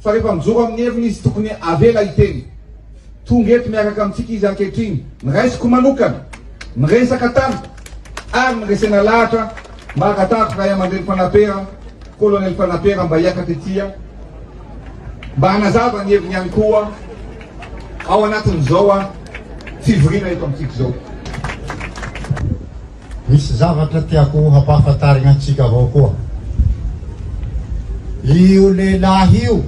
Fa rehefa mijoro amin'ny heviny izy tokony avela hiteny. Tonga eto miaraka amintsika izy ankehitriny. Niraisiko manokana, niresaka tamiko ary niresena lahatra mba hangatahako Ray aman-dreny Fanapera, Colonel Fanapera mba hiakatra ety mba hanazava ny heviny ihany koa ao anatin'izao fivoriana eto amintsika izao. Misy zavatra tiako hampahafantarigna antsika avao koa. Io lehilahy io,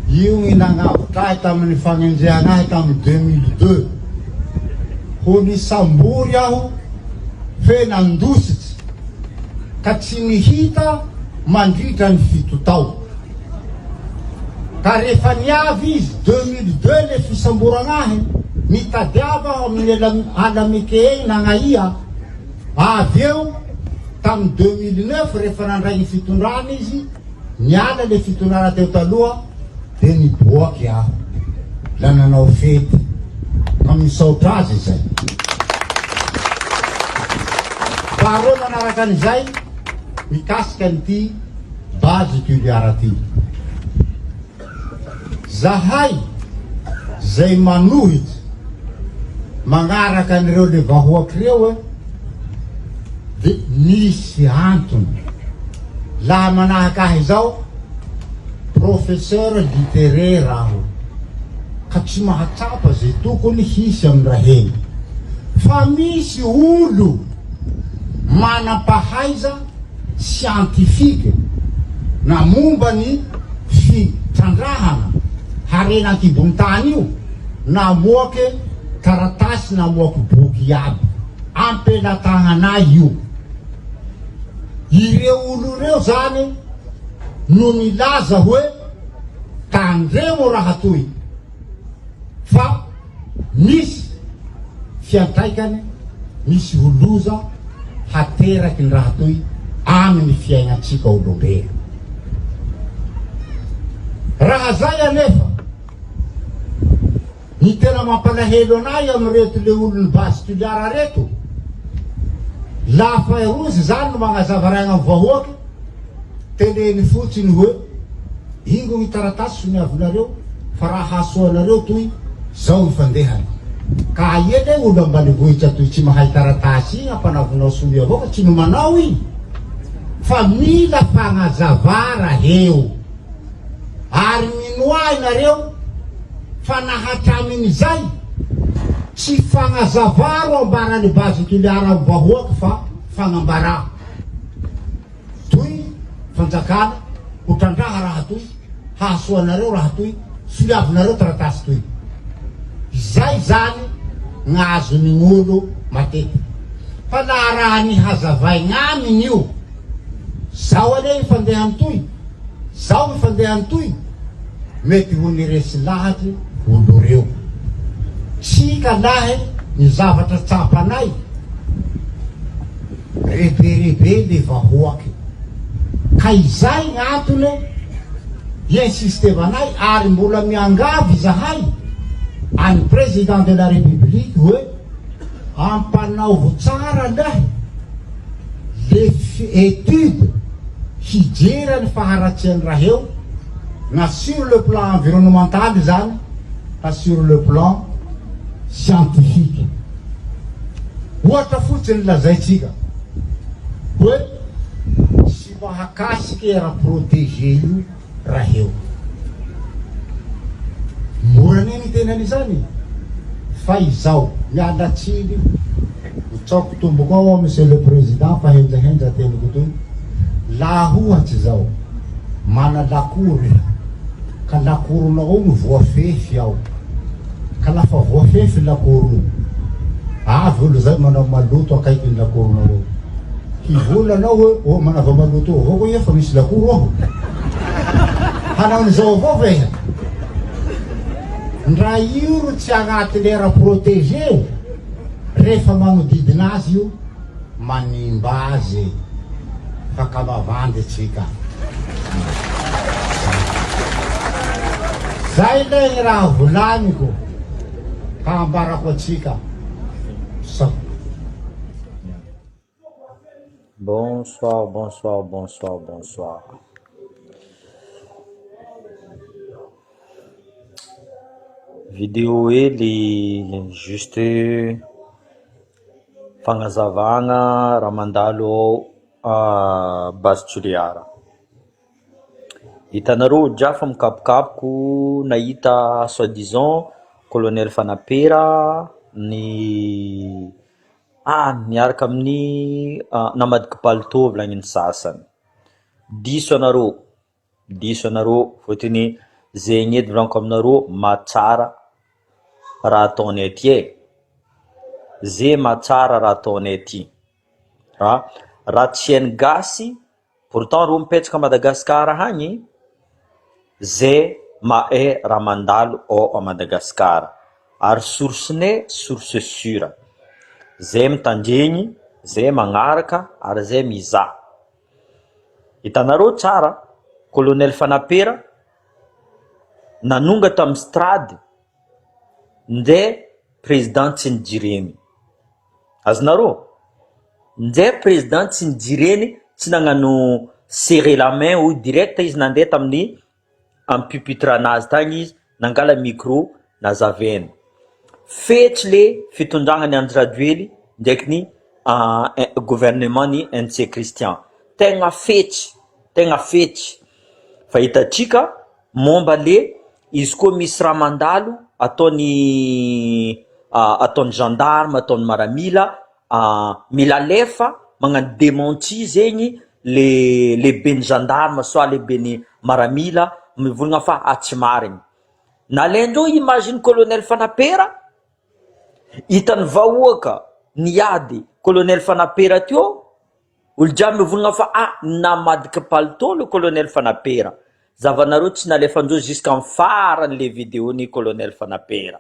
io ny nagnavotra ahy tamin'ny fagnenjehana ahy tamin'ny 2002. Ho nisambory aho fe nandositsy ka tsy nihita mandritra ny fito tao. Ka rehefa niavy izy 2002 le fisamborana ahy, nitadiava aho amin'ny Alameke eny nagnaia, avy eo tamin'ny 2009 rehefa nandray ny fitondrana izy, niala le fitondrana teo taloha de niboaky aho, la nanao fety, ka misaotra azy izay. Faharoa manaraka an'izay, mikasika an'ity Base Toliara ty. Zahay zay manohitra magnaraka an'ireo le vahoaky reo e de misy antony. Laha manahaka ahy zao professeur littéraire aho ka tsy mahatsapa ze tokony hisy amin-draheny fa misy olo manam-pahaiza siantifika na momba ny fitrandrahana harena an-kibon'ny tany io namoake taratasy namoaky boky iaby am-pelatagnanay io. Ireo olo ireo zany no nilaza hoe tandremo raha toy fa Misy fiantraikany, misy ho loza hateraky ny raha toy amin'ny fiainantsika olombelo. Raha zay anefa, ny tena mampalahelo anay amin'ireto le olon'ny base Toliara reto, lafa rozy zany no magnazava raigna amin'ny vahoaka, teneny fotsiny hoe ingo ny taratasy soniavinareo fa raha hahasoa anareo toy zao ny fandehany. Ka aia le olo ambanivohitra toy tsy mahay taratasy igny ampanavinao sonia avao fa tsy no manao igny fa mila fagnazava raheo. Ary minoa ahy nareo fa na hatramin'izay tsy fagnazava ro ambaran'i Base Toliara am vahoaka fa fagnambarà. Toy fanjakana ho trandraha raha toy hahasoa anareo raha toy soniavinareo taratasy toy. Izay zany gn'azon'ny gn'olo matetika. Fa laha raha ny hazavaigna aminy io, zao anie ny fandehany toy, zao ny fandehany toy, mety ho niresy lahatry olo reo. Tsika lahy ny zavatra tsapanay. Reberebe le vahoake ka izay ny antony hi-insistevanay ary mbola miangavy izahay an'i Président de la République hoe ampanaovo tsara lahy le étude hijery ny faharatsian'ny raheo na sur le plan environnemental izany fa sur le plan scientifique. Ohatra fotsiny lazaintsika hoe tsy mahakasika aire protégé io raheo. Mora anie ny tenany izany fa izao, miala tsiny, mitsaoko tomboko ao aho Monsieur le Président fa henjahenja teniko toy, laha ohatsy izao mana lakoro iha ka lakoronao ao no voafefy ao, Ka lafa voafefy lakoro io, avy olo zay manao maloto akaikin'ny lakoronao eo. Hivola anao hoe, oh manava maloto eo avao koa iha fa misy lakoro aho. Hanao an'izao avao ve iha? Ndra io ro tsy agnaty lera protégé, rehefa magnodidina azy io, Manimba azy fa ka mavandy tsika. Zay le ny raha volaniko ka ambarako atsika. Sao. Bonsoir bonsoir bonsoir bonsoir. Video hely juste fagnazavagna raha mandalo ao Base Toliara. Hitanareo jiaby fa mikapokapoko nahita soit disant colonel Fanapera ny ah miaraka amin'ny namadiky palitao volagniny sasany. Diso anareo, diso anareo fôtony zegny edy volaniko aminareo mahatsara raha ataonay aty e, ze mahatsara raha ataonay aty, a raha tsy hain'ny gasy pourtant reo mipetraka Madagascar agny ze mahay raha mandalo ao à Madagascar ary source-nay source sure, zay mitandregny, zay magnaraka ary zay mizaha. Hitanareo tsara colonel Fanapera nanonga tamin'ny strade nde président tsy nijireny, azonareo? Nde président tsy nijireny tsy nagnano serrer la main hoy direct izy nandeha tamin'ny Am pupitre anazy tagny izy nangala micro nazavainy fetsy le fitondragna ny Andry Rajoely ndraiky ny gouvernement ny NC Christian tegna fetsy tegna fetsy fa hitantsika momba le izy koa misy raha mandalo ataony ataony gendarme ataony maramila Mila alefa magnano dementi zegny le lehiben'ny gendarme soit lehiben'ny maramila mivolagna fa ah tsy marigny. Nalaindreo image ny colonel Fanapera, hitan'ny vahoaka niady colonel Fanapera teo, olo jiaby mivolagna fa ah namadika palitao le colonel Fanapera, zavanareo tsy nalefandreo jusqu'en farany le video ny colonel Fanapera.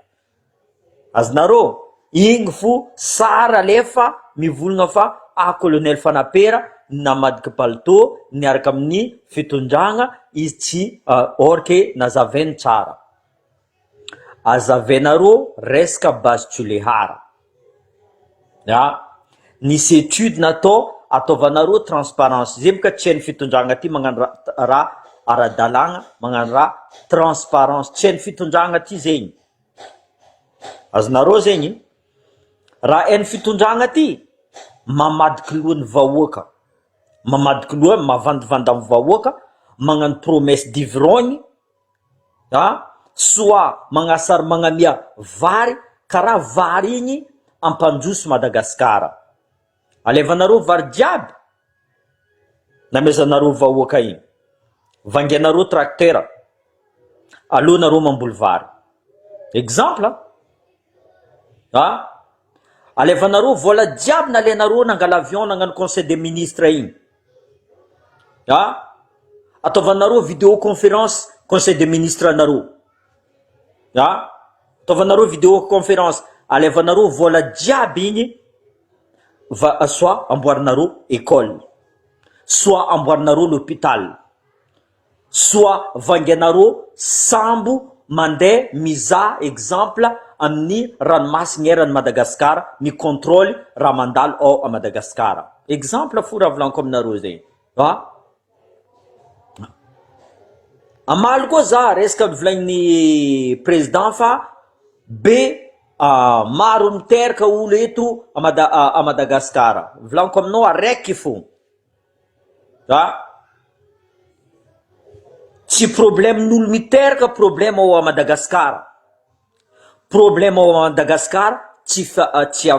Azonareo? Igny fo sary alefa mivolagna fa ah colonel Fanapera namadika palitô niaraka amin'ny fitondragna izy tsy or que nazavainy tsara. Azavainareo resaka base Tulehara. Ah nisy étude natao ataovanareo transparence zay boka tsy hain'ny fitondragna ty magnano raha ara-dalàgna magnano raha transparence tsy hain'ny fitondragna ty zegny. Azonareo zegny, raha hain'ny fitondragna ty, mamadiky loha ny vahoaka, mamadiky loha, mavandivandy amin'ny vahoaka, magnano promesse d'ivrogne, ah soit magnasary magnamia vary karaha vary igny ampandroso Madagasikara, alevanareo vary jiaby namezanareo vahoaka igny, vangianareo tracteur. Aleo nareo mamboly vary. Exemple a! Alefanareo vola jiaby nalainareo nangala avion nagnano conseil des ministres igny. A! Ataovanareo video conférence conseil des ministres anareo. A! Ataovanareo video conférence alefanareo vola jiaby igny va soit amboarinareo école, soit amboarinareo l'hôpital. Soit vanganareo sambo mandeha mizaha exemple amin'ny ranomasigny eran'i Madagascar mi controle raha mandalo ao à Madagascar. Exemple fo raha volaniko aminareo zegny a! Hamaly koa za resaka novolagnin'ny président fa be maro miteraka olo eto à Mada- à Madagascar. Volaniko aminao araiky fo. A! Tsy problème n'olo miteraka problème ao à Madagascar, problème ao à Madagascar tsy fa tsy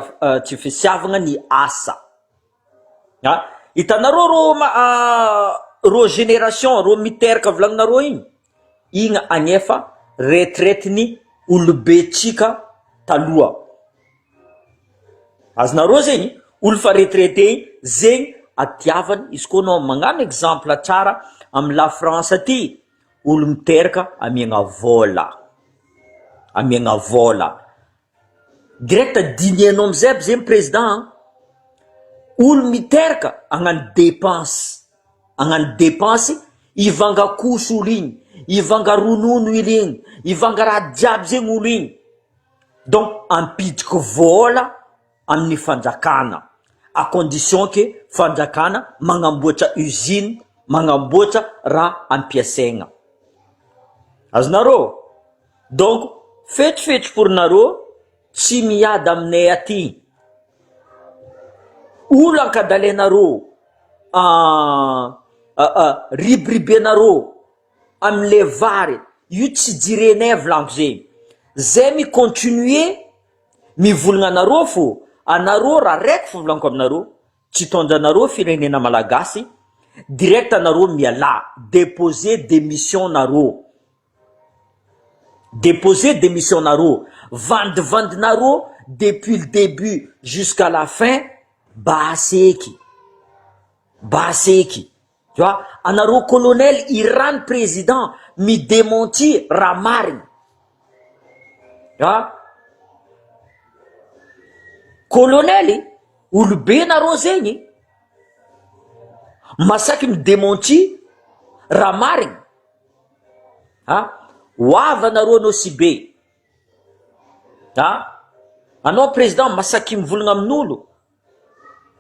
tsy fisiavagna ny asa, a! Hitanareo rô ma rô génération rô miteraka volagninareo igny, igny agnefa retraite ny olobe tsika taloha. Azonareo zegny, olo fa retraité igny, zegny atiavany, izy koa anao magnano exemple tsara amy la France aty, olo miteraka amiagna vôla, amiagna vôla, direct dinihanao amizay aby zegny président an, olo miteraka hagnano dépense, hagnano dépense, hivanga couche olo igny, hivanga ronono olo igny, hivanga raha jiaby zegny olo igny. Donc ampidiko vola amin'ny fanjakana à condition que fanjakana magnamboatra usine magnamboatra raha ampiasaigna. Azonareo? Donc Fetsifetsy porinareo tsy miady aminay aty. Olo ankadalenareo ribiribenareo amle vary io tsy jirenay volaniko zegny. Zay mi continuer mivolagna anareo fô anareo raha raiky fô volaniko aminareo Tsy tondranareo firenena malagasy direct nareo mialà deposer demission nareo deposer demission nareo vandivandinareo depuis le debut jusqu'à la fin basy eky basy eky tu vois anareo colonel irany président mi dementir raha marigny ah colonel Olobe nareo zegny masaky mi dementi raha marigny a! Ho avy anareo Nosy be a! Anao président masaky mivolagna amin'olo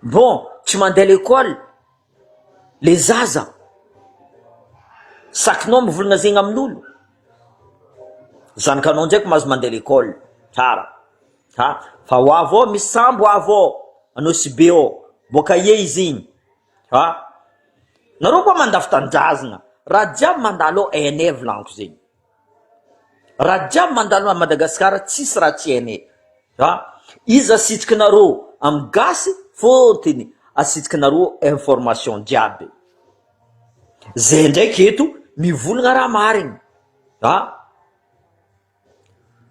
bon tsy mandeha l'école le zaza sakinao mivolagna zegny amin'olo zanakanao ndraiky mahazo mandeha l'école tsara. Ha! Fa ho avy ao misy sambo avy ao Anosibe ao, boaka aia izy igny? Ha! Nareo koa mandafo tanindrazagna, raha jiaby mandalo ao hainay volaniko zegny, raha jiaby mandalo à Madagascar tsisy raha tsy hainay, ha! Iza asitrikinareo amy gasy fôtony asitrikinareo information jiaby, zay ndraiky eto mivolagna raha marigny, ha!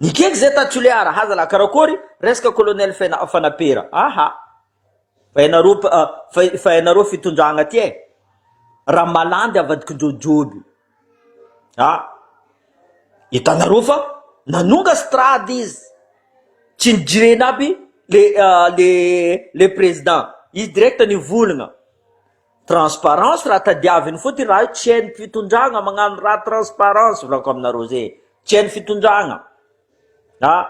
Nikaiky zay ta Tulear ha zalahy karakôry resaka colonel fena fanapera aha fa ianareo fa ianareo fitondragna ty e raha malandy avadikindreo joby a hitanareo fa nanonga strade izy tsy nijirena aby le le le président izy direct nivolagna Transparence raha tadiaviny fo ty raha io tsy hainy fitondragna magnano raha transparence volako aminareo zay tsy hainy fitondragna a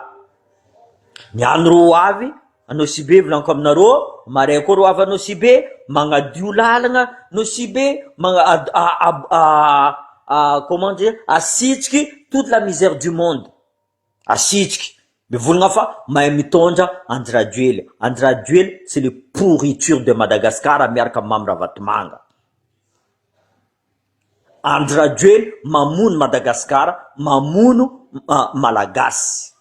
niany rô ho avy Anosibe volaniko aminareo maray koa rô avy Anosibe magnadio lalagna Nosibe magna comment dire asitriky toute la misère du monde Asitriky. Mivolagna fa mahay mitondra Andry Rajoely. Andry Rajoely c'est le pourriture de Madagascar miaraka am Mamy Ravatomanga. Andry Rajoely mamono Madagascar, mamono Malagasy.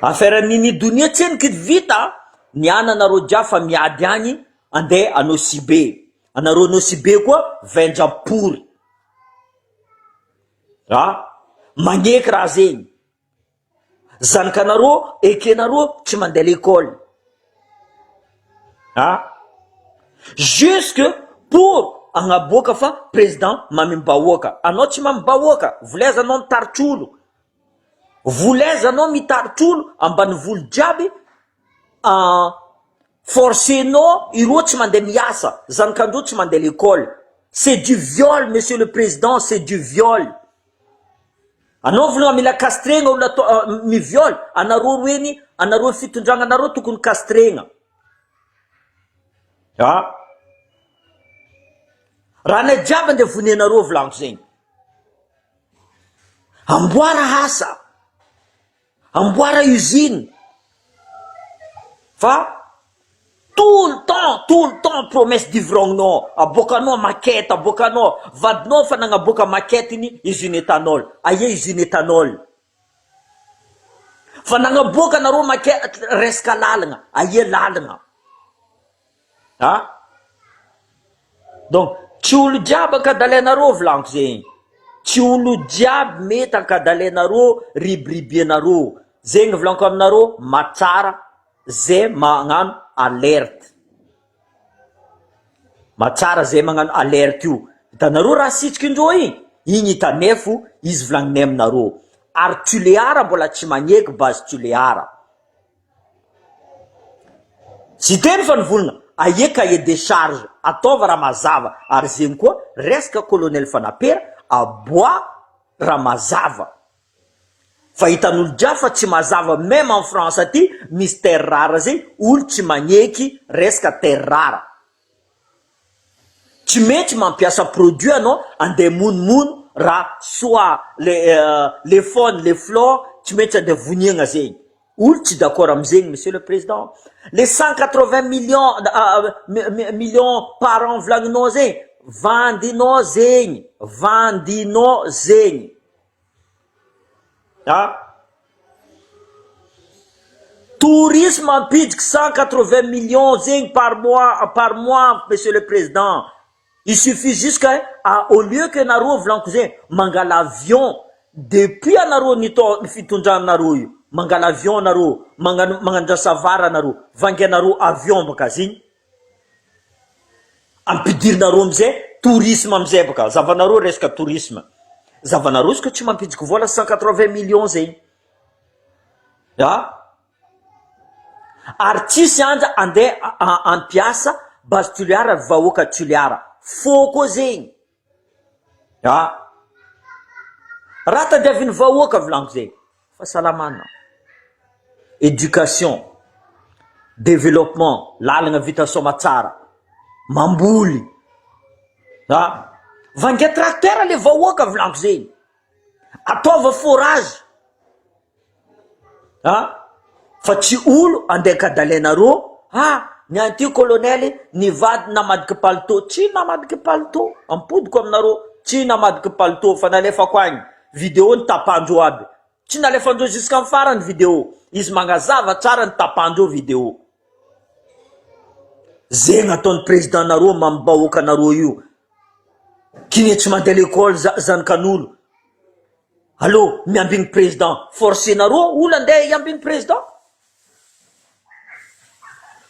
Affaire Nini Donia tsendriky vita, ny ananareo jiaby fa miady agny andeha Anosibe. Anareo Anosibe koa vendrapory. A! Magneky raha zegny, zanakanareo ekenareo tsy mandeha l'école, a! Jusque pour agnaboaka fa président mamim-bahoaka, anao tsy mamim-bahoaka, volaiza anao mitaritr'olo, volaiza anao mitaritr'olo ambanivolo jiaby, Forcer-nao ireo tsy mandeha miasa, zanakandreo tsy mandeha l'école. C'est du viol monsieur le président, c'est du viol. Anao vola mila castregna olona atao mi-viol, anareo roeny, anareo fitondragna anareo tokony castregna. Ah. Raha anay jiaby andeha vonenareo volaniko zegny. Amboara asa. Amboara usine fa tout le temps tout le temps promesse d'ivrogne-nao aboakanao maquette aboakanao vadinao efa nagnaboaka maquette ny usine ethanol aia usine ethanol fa nagnaboaka nareo maquette resaka lalagna aia lalagna. A! Donc tsy olo jiaby ankadalainareo volaniko zegny, tsy olo jiaby mety ankadalainareo ribiribianareo, zegny volaniko aminareo matsara ze magnano alerte, matsara ze magnano alerte io, hitanareo raha sitrikindreo igny, igny hitanay fo izy volagninay aminareo, ary Tulear mbola tsy magneky base Tulear. Tsy hiteny fa nivolagna aie cahier de charge ataova raha mazava ary zegny koa resaka colonel fanapera aboa raha mazava fa hitan'olo jiaby fa tsy mazava meme en France aty misy terre rare zegny olo tsy magneky resaka terre rare tsy mety mampiasa produit anao andeha monomono. raha soit le le faune le flore tsy maintsy andeha voniagna zegny. Olo tsy d'accord amizegny monsieur le président. Le 180 millions millions par an volagninao zegny, vandinao zegny, vandinao zegny. Ah! Tourisme mampidriky 180 millions zegny par mois par mois monsieur le président. Il suffit juste que au lieu que nareo volaniko zegny mangala avion depuis anareo nitao fitondranareo io mangala avion nareo magnano magnandrasa vary anareo vangianareo avion baka zegny ampidirinareo amizay tourisme amizay baka zavanareo resaka tourisme zavanareo izy ko tsy mampidiky vola 180 millions zegny ah. Ary tsisy anja andeha hampiasa base Toliara ry vahoaka Toliara. Faux koa zegny. Ah. Raha tadiavin'ny vahoaka volaniko zegny. Fahasalamana, éducation, développement, lalagna vita soamatsara, mamboly. Ah. Vangia tracteur le vahoaka volaniko zegny. Ataova forage. A! Fa tsy olo andeha kadalainareo ah! Ny an'ity colonel ny vady namadiky palitô tsy namadiky palitô ampodiko aminareo tsy namadiky palitô fa nalefako agny video ny tapandreo aby tsy nalefandreo jusqu'à farany video izy magnazava tsara ny tapandreo video zegny ataon'ny président nareo mamim-bahoakanareo io kine tsy mandeha l'école zanakan'olo Allo miambigny président forcenareo olo andeha hiambigny président?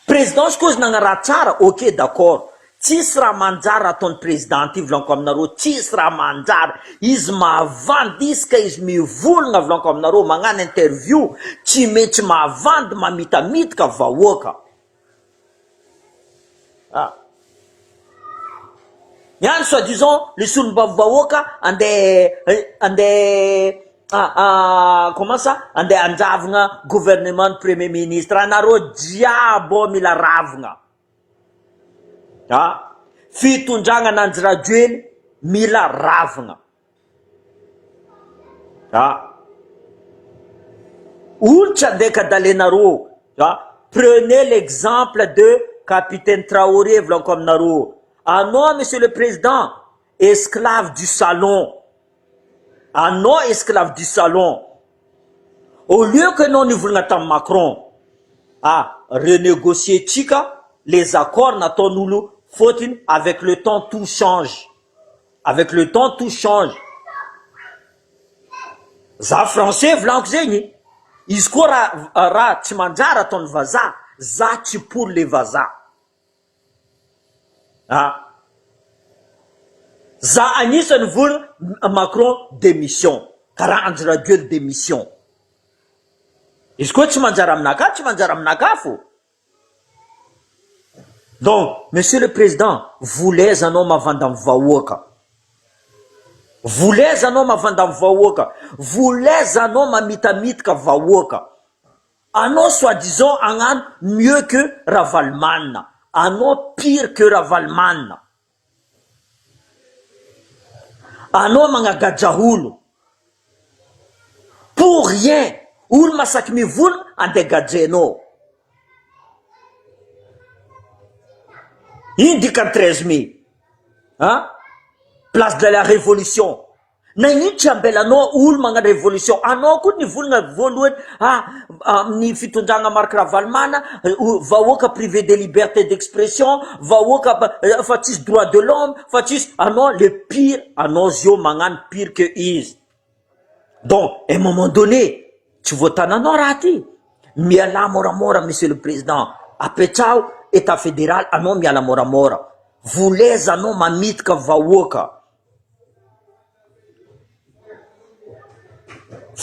Président izy koa izy nagnaraha raha tsara ok d'accord tsisy raha manjary raha ataony président ty volaniko aminareo tsisy raha manjary izy mahavandy isaka izy mivolagna volaniko aminareo magnano interview tsy maintsy mahavandy mamitamitika vahoaka. Ah. Ny any soit disant le solombavambahoaka andeha andeha comment ça andeha handravogna gouvernement ny premier ministre anareo jiaby ao mila ravogna ah fitondragna an'Andry Rajoely mila ravogna. Ah! Olo tsy andeha kadalenareo ah! Prenez l'exemple de capitaine Traoré volaniko aminareo, anao monsieur le président esclave du salon, anao esclave du salon, au lieu que anao nivolagna tamin'i Macron ah renégocier tsika les accords nataon'olo fôtony avec le temps tout change. Avec le temps tout change. Za français volaniko zegny, izy koa raha raha tsy manjary ataon'ny vazaha, za tsy pour le vazaha. Ah. Za agnisan'ny nivolagna Macron démission, karaha Andry Rajoely démission. Izy koa tsy manjary aminakahy tsy manjary aminakahy fô. Donc monsieur le président volaiza anao mavanda ny vahoaka, volaiza anao mavanda ny vahoaka, volaiza anao mamitamitika vahoaka, anao soit disant agnano mieux que Ravalomanana, anao pire que Ravalomanana, anao magnagaja olo pour rien, olo masaky mivolagna andeha gadrainao, ino dikany 13 mai an, place de la révolution. Nagnino tsy ambelanao olo magnano revolution anao koa nivolagna voalohany ah amin'ny fitondragna Marc Ravalomanana vahoaka privé de liberté d'expression vahoaka fa tsisy droit de l'homme fa tsisy anao le pire anao zio magnano pire que izy donc un moment donné tsy voatananao raha ty mialà moramora monsieur le président apetraho etat fédéral anao miala moramora voleza anao mamitika vahoaka.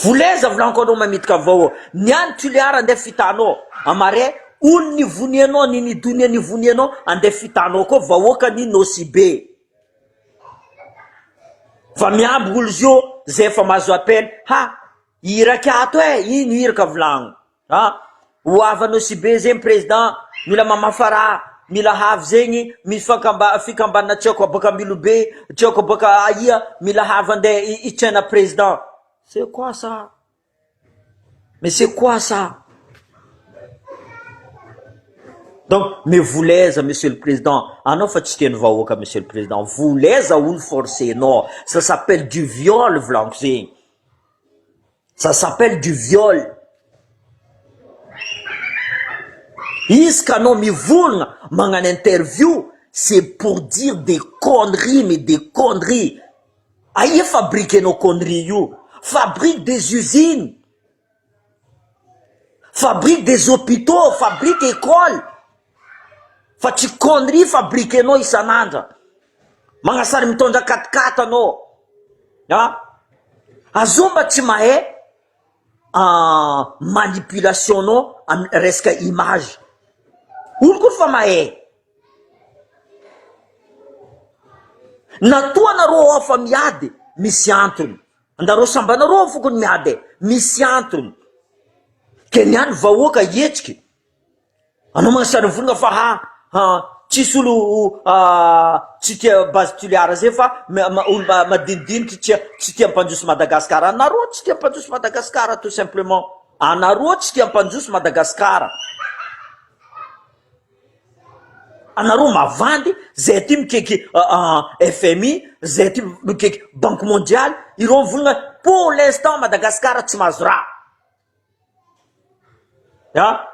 Voleza volaniko anao mamitika vao ny any Tuléar andeha fitanao amare olo nivonianao ny nidonia nivonianao andeha fitanao koa vahoaka ny Nosy Be fa miamby olo zio zay efa mahazo appel ha iraky ato e ino iraka volagno. Ah! Ho avy Anosibe zegny président, mila mamafa raha. mila havy zegny misy fankamba fikambanana tsy haiko aboaka Ambilobe, tsy haiko aboaka aia mila havy andeha hitsena président, c'est quoi ça? Mais c'est quoi ça? Donc mais volaiza monsieur le président, anao fa tsy tian'ny vahoaka monsieur le président, volaiza olo forcenao, ça s'appelle du viol volaniko zegny, ça s'appelle du viol. Isaka anao mivolagna magnano interview c'est pour dire des conneries mais des conneries. Aia fabriquenao connerie io? Fabrique des usines, fabrique des hôpitaux, fabrique école fa tsy connerie fabriquenao isan'andra. Magnasary mitondra quat-quat anao a! Azao mba tsy mahay manipulation nao amy resaka image. Olo koa fa mahay. Natoa nareo ao fa miady misy antony, anareo samby anareo ao fokony miady e, misy antony, ke ny any vahoaka hihetsiky, anao magnasary volagna fa ha ha tsisy olo tsy tia base Toliara zay fa olo madinidiniky tsy tsy tia ampandroso Madagascar, anareo tsy tia ampandroso Madagascar tout simplement, anareo tsy tia ampandroso Madagascar. Anareo mavandy, zay aty mikeky FMI, zay aty mikeky banque mondiale, ireo mivolagna pour l'instant Madagascar tsy mahazo raha, ah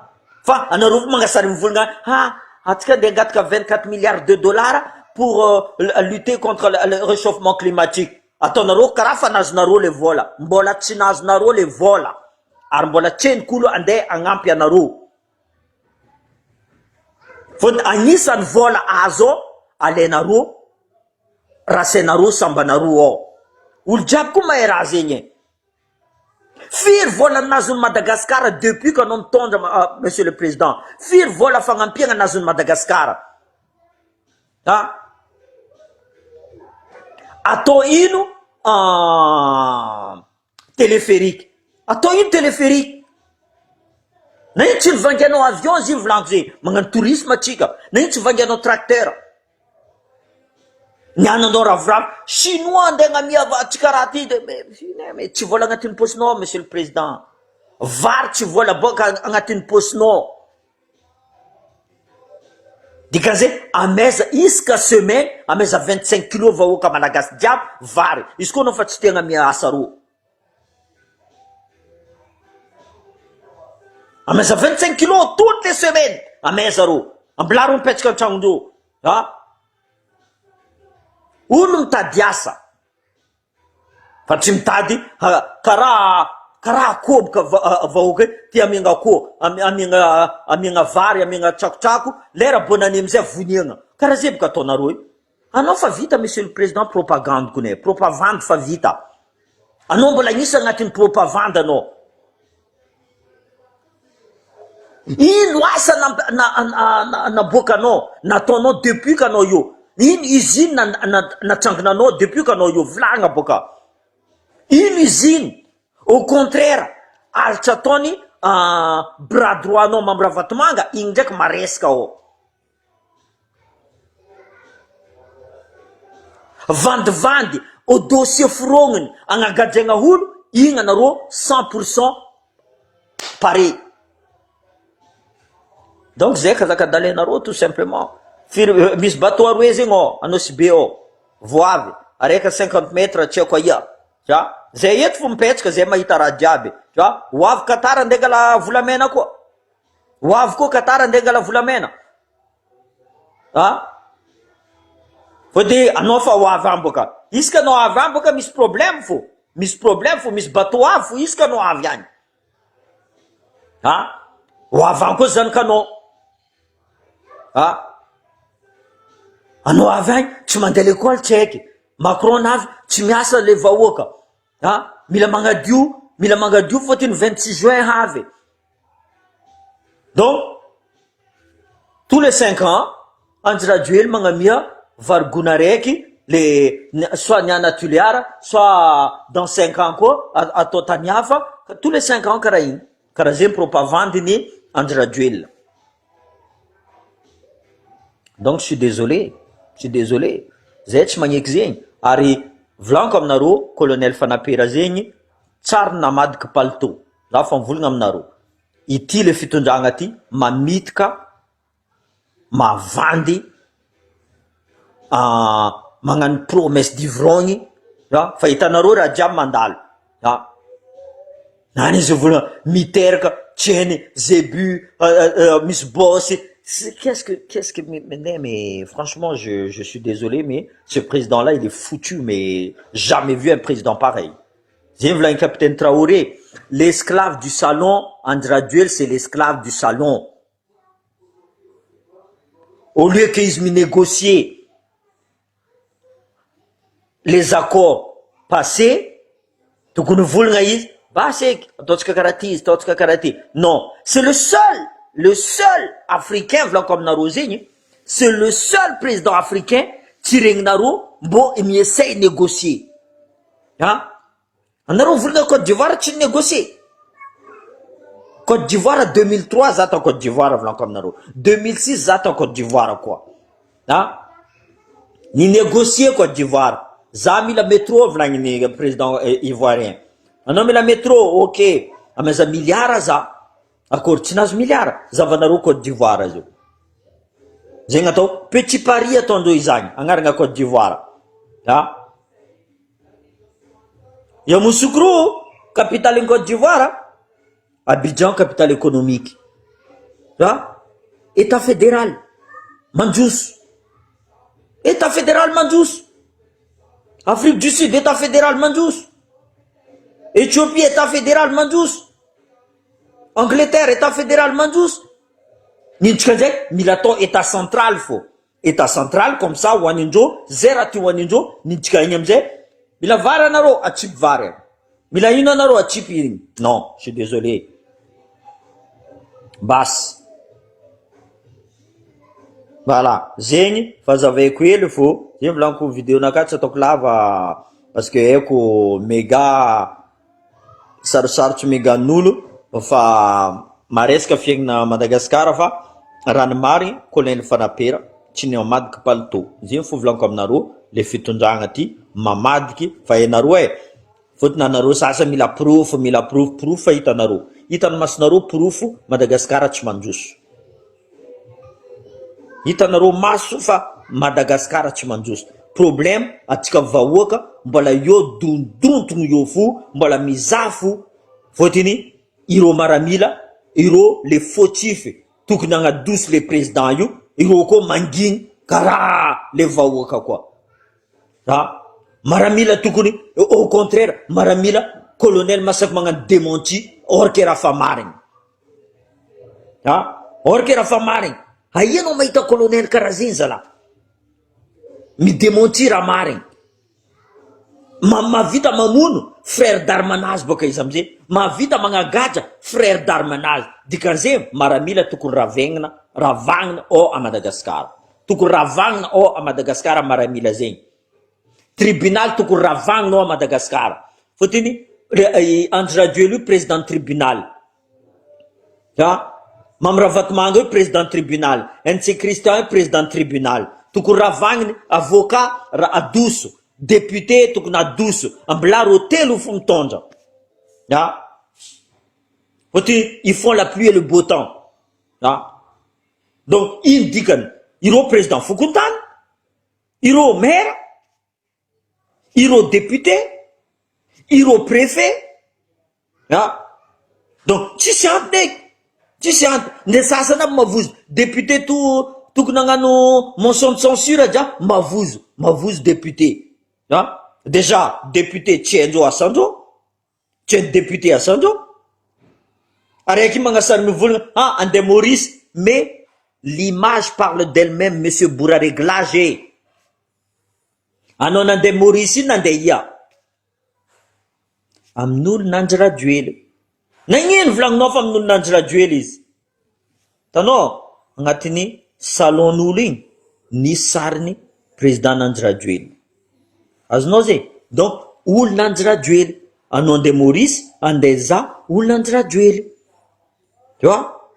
fa anareo koa mangasary mivolagna ah atsika andeha angataka 24 milliards de dollars pour lutter contre le rechauffement climatique, ataonareo karaha fa nazonareo le vola, mbola tsy nazonareo le vola ary mbola tsy henoko olo andeha hagnampy anareo. Fôtony agnisan'ny vôla azo ao alainareo rasainareo sambanareo ao. Olo jiaby koa mahay raha zegny e. Firy vôla nazon'i Madagascar depuis que anao mitondra monsieur le président? Firy vôla fagnampiagna nazon'i Madagascar? Ah! Atao ino Téléphérique. Atao ino téléphérique? Na ino tsy nivangianao avion izy io volaniko zay, magnano tourisme atsika, na ino tsy nivangianao tracteur. Ny ananao ravoravo, chinois andeha agnamia atsika raha ty de mais tsy vola agnatin'ny paosinao monsieur le président, vary tsy vola boaka agnatin'ny paosinao. Dikan'izay amaiza isaka semaine amaiza 25 kilo vahoaka malagasy jiaby vary izy koa anao fa tsy tegna miasa ro amaiza 25 kilo toutes les semaines amaiza ro ambilà ro mipetraka an-tragnondreo a olo mitady asa Fa tsy mitady karaha karaha akoho boka vahoaka io ty amiagna akoho amiagna amiagna vary amiagna tsakotsako lera bonne année amizay voniagna karaha zay boka ataonareo io anao fa vita monsieur le président propagande kony e propavandy fa vita anao mbola agnisany agnatin'ny propavandy anao Ino asa naboakanao, nataonao depuis qu'anao io? Ino usine natsangananao depuis qu'anao io? Volagna boka. Ino usine? Au contraire, alitra ataony bras droit nao Mamy Ravatomanga, igny ndraiky maresaka ao. Vandivandy au dossier forogniny agnagadraigna olo igny anareo cent pour cent pare donc zay kazakadalenareo tout simplement firy misy bateau aroe zegny ao Anosibe ao vao avy araiky cinquante mètres tsy haiko aia a zay eto fo mipetraka zay mahita raha jiaby a ho avy Qatar andeha angala volamena koa Ho avy koa Qatar andeha angala volamena a! Fa de anao fa ho avy any boka, isaka anao avy any boka misy problème fô, misy problème fô, misy bateau avy fô isaka anao avy any, a! Ho avy any koa zanakanao, a! Anao avy any tsy mandeha l'école tsy haiky, Macron avy tsy miasa le vahoaka, a! Mila magnadio, mila magnadio fôtony 26 juin avy. Donc tous les cinq ans Andry Rajoely magnamia vary gona araiky le soit ny ana Tuléar soit dans cinq ans koa atao tany hafa tous les cinq ans karaha igny karaha zegny propavandiny Andry Rajoelina. Donc je suis désolé, je suis désolé, zay tsy magneky zegny, ary volaniko aminareo colonel Fanapera zegny tsary namadiky palitao, za fa mivolagna aminareo, ity le fitondragna ty mamitika mavandy magnano promesse d'ivrogne a, fa hitanareo raha jiaby mandalo a, any izy volana miteraka tsy hainy zebu misy bosy, qu'est-ce que qu'est-ce que mais mais franchement je je suis désolé, mais ce président là il est foutu, mais jamais vu un président pareil. Zay volagny capitaine Traoré, l'esclave du salon. Andry Rajoely, c'est l'esclave du salon. Au lieu que izy minégocier les accords passés, tokony volagna izy basy eky, ataontsika karaha ty izy, ataontsika karaha ty. Non, c'est le seul, le seul africain, volaniko aminareo zegny, c'est le seul président africain tsy regninareo mbô miessaye négocier. A anareo volagna Côte d'Ivoire tsy négocier. Côte d'Ivoire 2003, za tao Côte d'Ivoire, volaniko aminareo, 2006 za tao Côte d'Ivoire koa. A ny négocier Côte d'Ivoire, za mila métro, volagniny président ivoirien, anao mila métro, ok, amaza milliara za akory tsy nahazo milliara zavanareo. Côte d'Ivoire zio zegny atao Petit Paris, ataondreo izagny agnarana Côte d'Ivoire. A Yamoussoukro capitale ny Côte d'Ivoire, Abidjan capitale économique. A état fédéral mandroso, état fédéral mandroso. Afrique du Sud, état fédéral mandroso. Éthiopie, état fédéral mandroso. Angleterre, état fédéral mandroso. Nintsika nzay mila atao état central fô, état central comme ça hoanindreo zay raha ty hoanindreo. Nintsika igny amizay mila vary anareo, atsipy vary any, mila ino anareo, atsipy igny. Non, je suis désolé, basy. Voilà zegny fa azavaiko hely fô zegny, volaniko vidéo-nakahy tsy ataoko lava parce que haiko méga sarosarotry mégan'olo fa maresaka fiaignana Madagasikara, fa raha ny marigny, colonel Fanapera tsy namadiky palitao zegny fo, volaniko aminareo. Le fitondragna ty mamadiky fa hainareo e, fôtony anareo sasa mila preuve, mila preuve, preuve fa hitanareo, hitany masonareo preuve, Madagasikara tsy mandroso. Hitanareo maso fa Madagasikara tsy mandroso. Problème atsika vahoaka mbola eo dondontogno eo fo, mbola mizaha fo, fôtony ireo maramila ireo le fautif tokony agnadoso le président io, ireo koa manginy karaha le vahoaka koa. A maramila tokony au contraire, maramila colonel masaky magnano démenti, or que raha fa marigny, a or que raha fa marigny. Aianao mahita colonel karaha zegny zala midémenti raha marigny? Ma mahavita mamono frère d'arme-nazy boka izy amizay, mahavita magnagaja frère d'arme-nazy. Dikan'izay maramila tokony ravegnina, ravagnina ao a Madagasikara, tokony ravagnina ao a Madagasikara maramila zegny. Tribunal tokony ravagnina ao a Madagasikara, fôtony Andry Rajoely io président tribunal, a Mamy Ravatomanga io président tribunal, NC Christian io président tribunal, tokony ravagniny. Avocat raha adoso, député tokony adoso, ambilà rô telo fo mitondra a, fôtony ils font la pluie et le beau temps. A donc ino dikany? Ireo président fokontany, ireo maire, ireo député, ireo préfet, a donc tsisy antony eky, tsisy antony. Nde sasany aby mavozo député to tokony hagnano motion de censure dra mavozo, mavozo député. A déjà député tsy haindreo asandreo, tsy hainy député asandreo araiky magnasary mivolagna ah andeha Maurice, mais l'image parle d'elle-même, monsieur Boura réglage e. Anao nandeha Maurice iny, nandeha ia amin'olo Nandry Rajoely? Nagnino volagninao fa amin'olo Nandry Rajoely izy? Tanao agnatin'ny salon'olo igny nisy sariny président Nandry Rajoely, azonao zay. Donc olo Nandry Rajoely anao andeha Maurice, andeha za olo Nandry Rajoely, tu vois?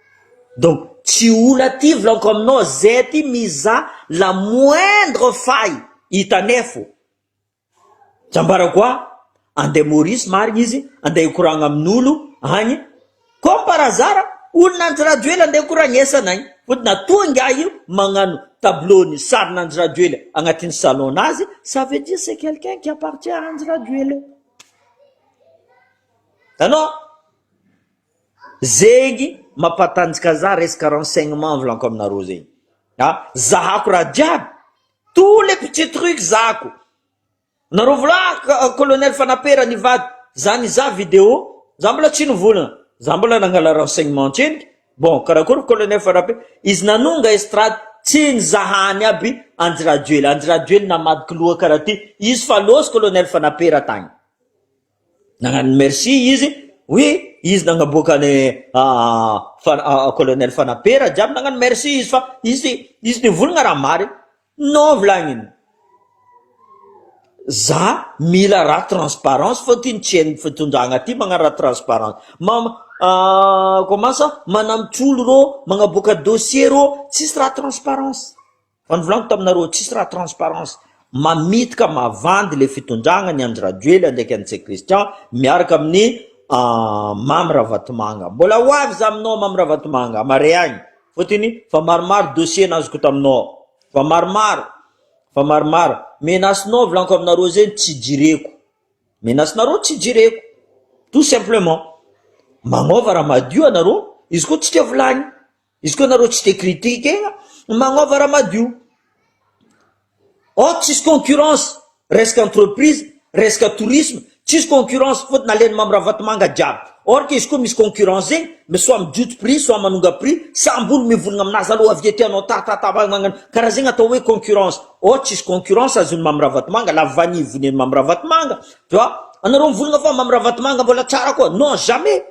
Donc Tsy olo aty volaniko aminao zay aty mizaha la moindre faille hitanay fô. Tsy ambarako ahy, andeha Maurice marigny izy, andeha hikoragna amin'olo agny, comme par hasard olona Andry Rajoelina andeha hikoragnesana agny, fôtony atoa ingahy io magnano tableau ny sarin'Andry Rajoelina agnatin'ny salon nazy, ça veut dire c'est quelqu'un qui appartient à Andry Rajoelina. Hitanao? Zegny mampatanjaka za resaka renseignement volaniko aminareo zegny, a zahako raha jiaby, tous les petits trucs zahako, nareo vola colonel Fanapera nivady, za nizaha video, za mbola tsy nivolagna, za mbola nangala renseignement antsendriky, bon karakory colonel Fanapera, izy nanonga estrade tsy nizahany aby Andry Rajoelina, Andry Rajoelina namadiky loha karaha ty, izy fa lôso colonel Fanapera tagny. Nagnano merci izy, oui izy nagnaboaka ny colonel Fanapera jiaby nagnano merci izy fa izy izy nivolagna raha marigny, non volagniny, za mila raha transparence fô ty tsy hain'ny fitondragna ty magnano raha transparence, ma- comment ça manambotra olo rô, magnaboaka dossier rô, tsisy raha transparence. Fa nivolaniko taminareo tsisy raha transparence, mamitika mavandy le fitondragna ny Andry Rajoelina ndraiky Antsay Christian miaraka amin'ny Mamy Ravatomanga, mbola ho avy za aminao Mamy Ravatomanga amare agny, fôtony fa maromaro dossier nazoko taminao, fa maromaro, fa maromaro, menace-nao volaniko aminareo zegny tsy jireko, menace-nareo tsy jireko, tout simplement, magnôva raha madio anareo, izy koa tsy tia volagny. Izy koa nareo tsy te critiquer magnova raha madio. Ao tsisy concurrence resaka entreprise, resaka tourisme, tsisy concurrence fôtony nalain'i Mamy Ravatomanga jiaby. Or que izy koa misy concurrence zegny, mais soit mijotso prix soit manonga prix, samby olo mivolagna aminazy alô avy ety anao ta ta ta magnano karaha zegny atao hoe concurrence. Ao tsisy concurrence azon'i Mamy Ravatomanga, la vanille vonian'i Mamy Ravatomanga, tu vois. Anareo mivolagna fa Mamy Ravatomanga mbola tsara koa, non jamais.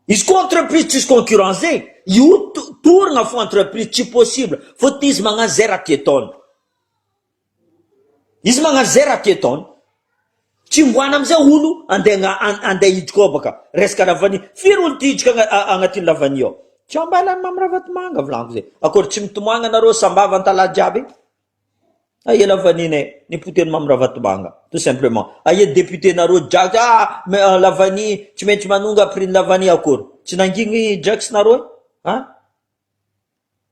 Izy koa entreprise tsisy concurrence zegny, io torogna fo entreprise tsy possible, fôtony izy magnano zay raha tia ataony, izy magnano zay raha tia ataony, tsy mboana amizay olo andeha andeha hiditra ao baka resaka lavania, firy olo ty hiditra agnatin'ny lavania ao, tsy ambalan'i Mamy Ravatomanga volaniko zay, akory tsy mitomagny anareo sambava antalaha jiaby. Aia lavanine ny potehin'i Mamy Ravatomanga tout simplement. Aia député nareo jiaby ah lavani tsy maintsy manonga prix ny lavani akory. Tsy nangigny Jax nareo e? Hein?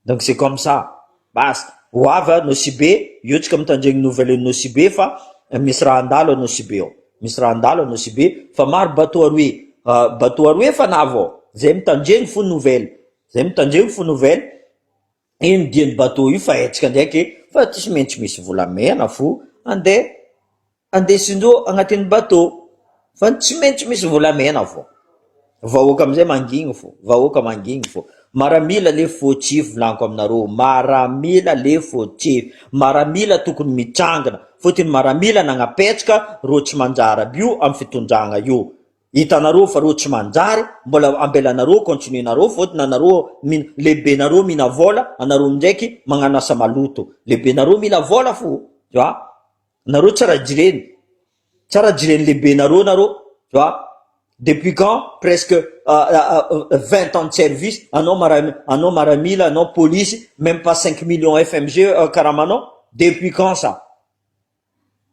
Donc c'est comme ça. Basta. Ho avy a Nosy Be, io tsika mitandregny nouvelle Nosy Be fa misy raha handalo a Nosy Be ao. Misy raha handalo a Nosy Be fa maro bateau aroe, bateau aroe efa navy ao. Zay mitandregny fo nouvelle. Zay mitandregny fo nouvelle. Ino dian'ny bateau io fa haintsika ndraiky fa tsy maintsy misy volamena fo andeha andesindreo agnatin'ny bateau fa tsy maintsy misy volamena fô, vahoaka amizay mangigny fô, vahoaka mangigny fô, maramila le fôtsify volaniko aminareo, maramila le fôtsify, maramila tokony mitsangana fôtony maramila nagnapetraka rô tsy manjary aby io amy fitondragna io. Hitanareo fa reo tsy manjary mbola ambelanareo continuer nareo fôtony anareo mino lehibenareo mila vôla anareo ndraiky magnano asa maloto lehibenareo mila vôla fo tu vois nareo tsara jireny tsara jireny lehibenareo nareo tu vois depuis quand presque 20 ans de service anao mara anao maramila anao polisy même pas 5 millions FMG karamanao depuis quand ça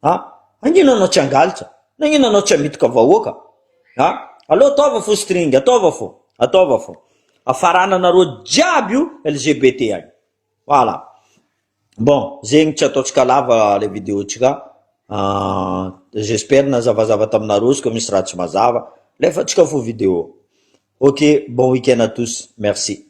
A! Nagnino anao tsy hangalatra? Nagnino anao tsy hamitoka vahoaka? A! Aleo ataova fo string, ataova fo, ataova fo. Afarananareo jiaby io LGBT agny. Voilà. Bon, zegny tsy ataontsika lava le vidéo tsika. J'espère nazavazava taminareo izy koa misy raha tsy mazava. Alefantsika fo vidéo. Ok, bon week-end à tous. Merci.